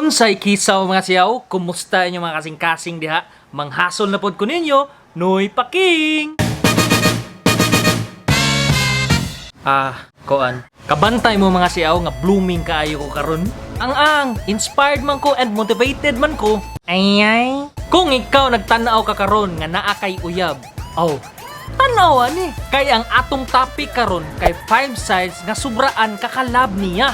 Unsay kisaw, mga siyaw, kumusta inyo mga kasing-kasing diha? Manghasol na pod ko ninyo, Noy Paking! Ah, koan. Kabantay mo, mga siyaw, nga blooming kaayo ko karon. Ang inspired man ko and motivated man ko. Ay ay. Kung ikaw nagtanaw ka karon nga naa kay uyab, oh, tanawa ni. Kay ang atong topic karon kay 5 signs nga sobraan kakalab niya.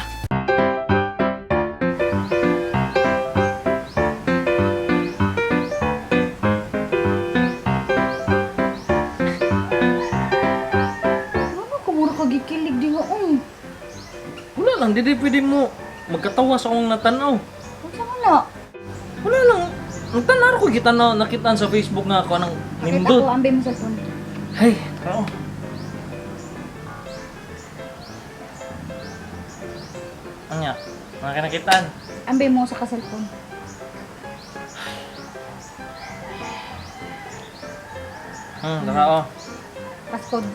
Ano ko mura ka gikilig di nga oy. Wala lang, di pwede mo magkatawa sa akong natanaw. Unsa man na? Wala lang. Nagtanaw ko kita na nakitaan sa Facebook nga ako ng Pakita nindot. ko ambi mo cellphone. Hey, tao. Anya, mga kinakitaan. Ambi mo sa ka cellphone. Tara oh. Passcode.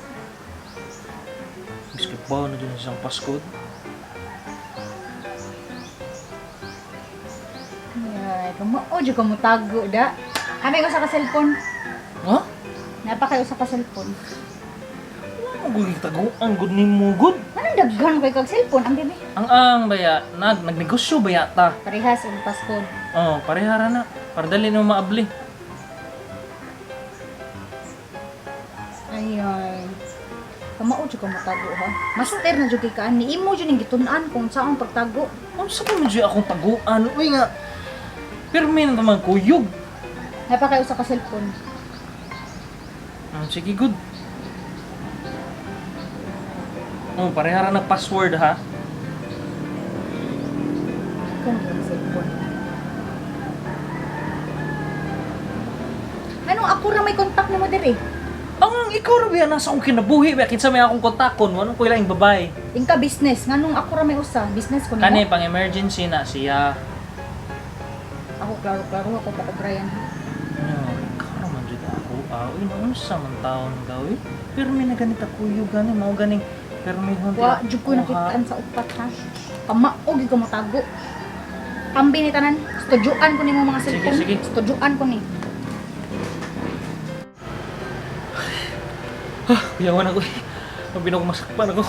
Biskit ba na dyan isang passcode? Ay, kamao jud ka mo tago da. Ambi ko sa ka cellphone. Ha? Napa kayo sa ka cellphone. Ano mo taguan good ni mo good? Anong daghan kay kag cellphone ambi mi? Ang baya, nagnegosyo ba yata? Parehas og passcode. Oh, parehara na. Para dali na maabli. Ay ay. Kamao jud ka mo tago ha. Master na jud kay kaan ni imo jud ning gitun-an kung saong pagtago. Ano sa pa mo akong taguan? Uy nga, pirmi na naman kuyog. Napa kayo sa ka cellphone. Sige, good. Oh, parehara na password ha. Kung yung cellphone. Anong ako ra may contact nimo diri? Ang ikaw ra ba nasa akong kinabuhi ba kinsa may akong kontakon, wa ko ilaing babae. Ingka business, nganong ako ra may usa, business ko nimo. Kani pang emergency na siya. Ako klaro-klaro ako pa ko Brian. Ano, ikaw naman jud ako. Ah, uy, naunsa man taon ka, uy. Pirmi na ganita kuyo gani mao ganing pirmi hon. Wa jud ko nakitaan sa upat ha. Kamao gyud ko motago. Ambi ni tanan, studyoan ko nimo mga Sige, cellphone. sige. Studyoan ko ni. Ah, kuyawan ako. Eh. Mabi na ako masakpan ako.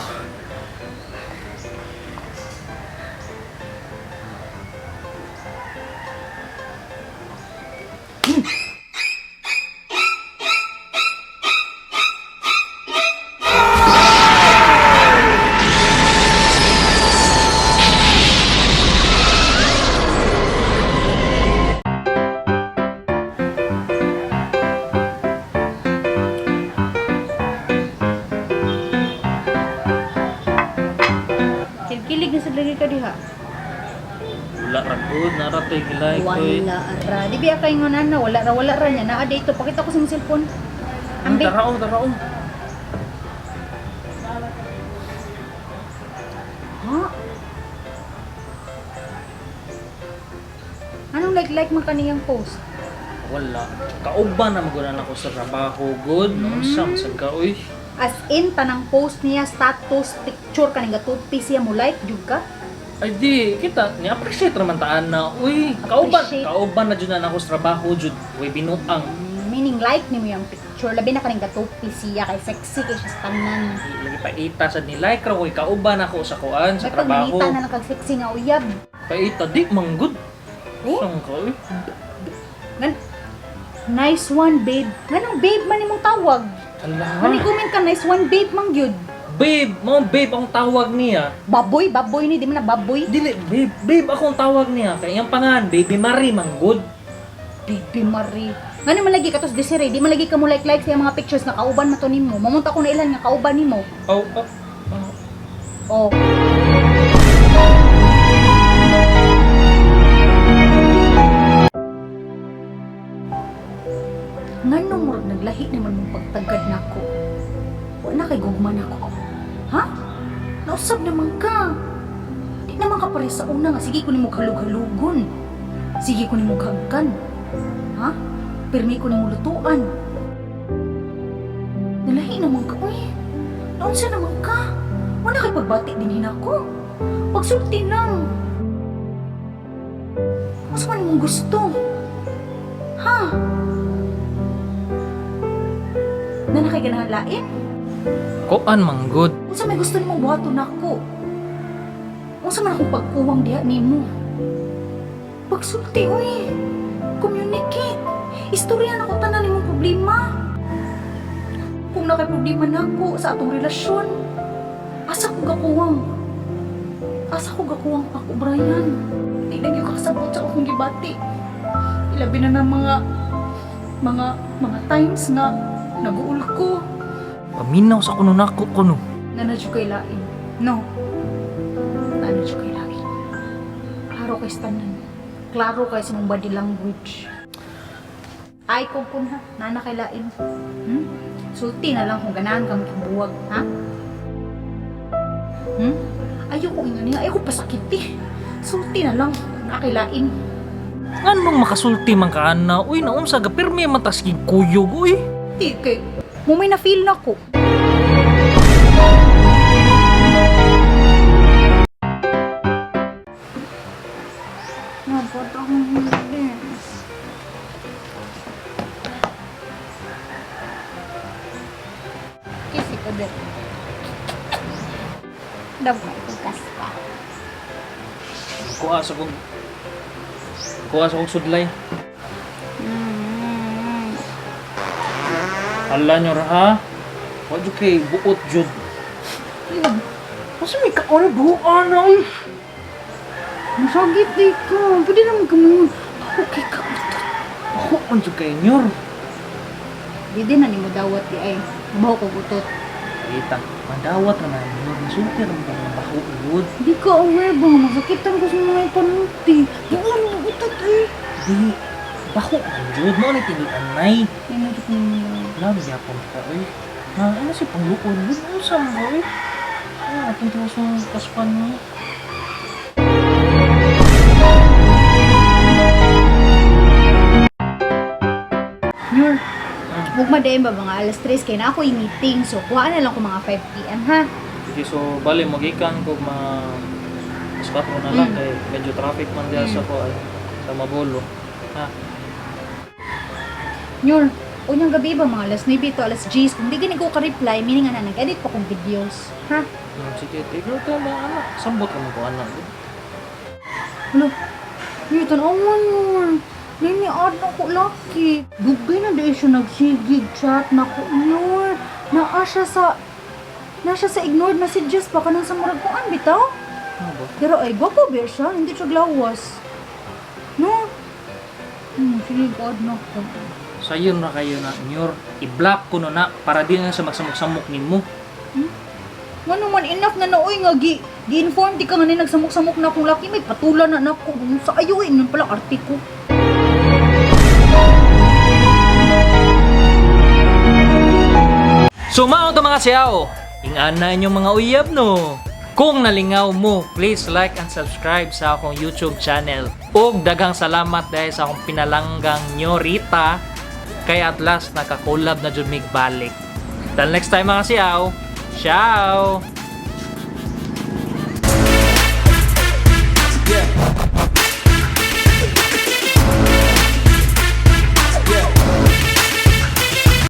Kilig na sa lagi ka diha. Wala ra gud, nara toy gilay ko. Eh. Wala ra. Di biya kay ngonan na wala ra niya. Naa dito pakita ko sa imong cellphone. Ambi. Tara oh, tara oh. Ha? Anong like-like man kaniyang post? Wala. Kauban na magunan ako sa trabaho, good. Naunsa man sad ka, uy. As in, tanang post niya, status, picture, kaning gatupi siya mo like, jud ka? Ay di, kita, ni-appreciate raman taan na, uy, kauban, Appreciate. kauban na jud na ako sa trabaho, jud, uy, binuang. Meaning like nimo yung picture, labi na kaning gatupi siya, kay sexy kay siya sa tanan. Lagi pa ita sa ni like raw, uy, kauban ako sa kuan, sa May trabaho. pagmita na lang kag sexy nga uyab. Paita, di, manggod. Oh? Saan ka, uy? Ngan, nice one, babe. Nganong babe man imong tawag? Ala. Ngani comment ka, nice one, babe man gyud. Babe, mo babe ang tawag niya. Baboy, baboy ni, di man na baboy. Dili, babe, babe akong tawag niya. Kay iyang pangan, Baby Marie, manggod. Baby Marie. Ngano man lagi katos Desiree, di man lagi ka mo like like sa iyang mga pictures nga kauban man to nimo. Mamunta ko na ilan nga kauban nimo. Oh, oh, oh. Oh. Ngano murag naglahi naman mong pagtagad nako. Wa na kay gugma nako. Ha? Nausab naman ka. Di naman ka pare sa una nga sige ko nimo halug-halugon. Sige ko nimo hagkan. Ha? Pirmi ko nimo lutuan. Nalahi naman ka, uy. Naunsa naman ka? Wala kay pagbati din hinako. Pagsulti lang. Unsa man imong gusto? Ha? Naa na kay ganahan lain? Kuan man gud. Unsa may gusto nimong buhaton nako? Unsa man akong pagkuwang diha nimo? Pagsulti uy. Communicate. Istorya nako tanan nimong problema. Kung naa kay problema nako sa atong relasyon, asa ko gakuwang? Asa ko gakuwang ako, Brian? Di na gyud ka kasabot sa akong gibati. Ilabi na ng mga times nga naguol ko. Paminaw sa kuno nako kuno. Naa na jud kay lain. No. Naa na jud kay lain. Klaro kay sa tanan. Klaro kay sa mong body language. Ay, kung kun ha. Naa na kay lain. Sulti na lang kung ganahan kang buwag, ha? Ayoko ingon niya. Ayoko pasakiti. Sulti na lang kung naa kay lain. Nganong makasulti man ka ana? Uy, naunsa ga pirmi man tas kuyog uy. Di kay mo may na-feel na ko. Nabot akong hindi. Kasi ko din. Dagmay ko pa. Kuha sa kong sudlay. Ala nyo ra ha? Wa jud kay buot jud. Yun. Unsa may kaon buon na uy? Masagit di ka. Pwede naman kami. Okay ka. Ako man jud kay nyor. Di din na ni mo dawat di ay. Baho ko utot. Kita, mandawat naman nyor, nasulti ra man mga baho jud. Di ka aware ba? Masakitan ko sa mga panuti. Buon mo utot eh. Di baho man jud mo ni tinuanay. Ay, mo jud mo. Lami yapon ka uy. Na ano si pangluon jud unsa man ba uy? Ah, atong tiwas mong kaspan mo. Nur, huwag madayon ba mga alas 3 kay na ako meeting. So, kuha na lang ko mga 5 p.m. ha. Sige, so bali magikan ko mga alas 4 na lang kay medyo traffic man diya sa ko ay sa Mabolo. Ha. Nur, unyang gabi ba mga alas 9 to alas 10. Kung di gani ko ka-reply, meaning nga na nag-edit pa kong videos. Ha? Sige, take your time mga anak. Sambot ka man ko anak. Hala. Yung tanawan mo. Nini add na ko laki. Dugay na dahil siya nagsigig chat na ko. Nur, naa siya sa na siya sa ignored messages pa kanang sa murag kuan bitaw. Ano ba? Pero ay gwapo ba siya, hindi siya glawas. No? Sige, add na ko. Sayon ra kayo na nyor. I-block ko no na para di na sa magsamok-samok nimo. Ngano man enough na naoy nga gi gi-inform di ka nga ni nagsamok-samok na akong laki may patula na nako sa ayo eh nun pala arte ko. So mao to mga siyaw. Ingana inyong mga uyab no. Kung nalingaw mo, please like and subscribe sa akong YouTube channel. Ug daghang salamat dahil sa akong pinalanggang nyorita kay at last nakakolab na jud mig balik. Till next time mga siyaw. Ciao!